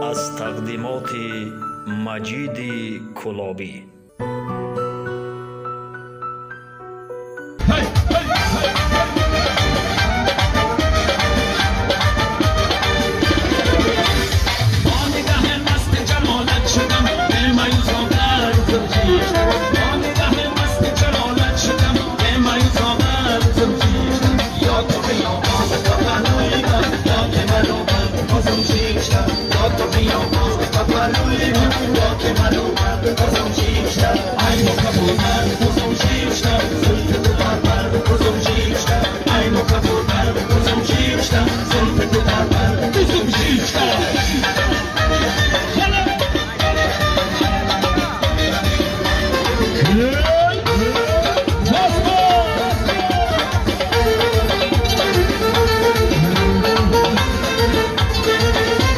Аз тақдимоти Маҷиди Кӯлобӣ. Бо нигаҳи масти ҷамолат шудам бемаюз оғар. Бо нигаҳи масти ҷалолат шудам бемаюз оғар. Ё ту биёбоз ба паҳлӯи ман, ё ки малумат бозам шишта. Ё ту биёбоз ба паҳлӯи ман, ё ки малумат бозам.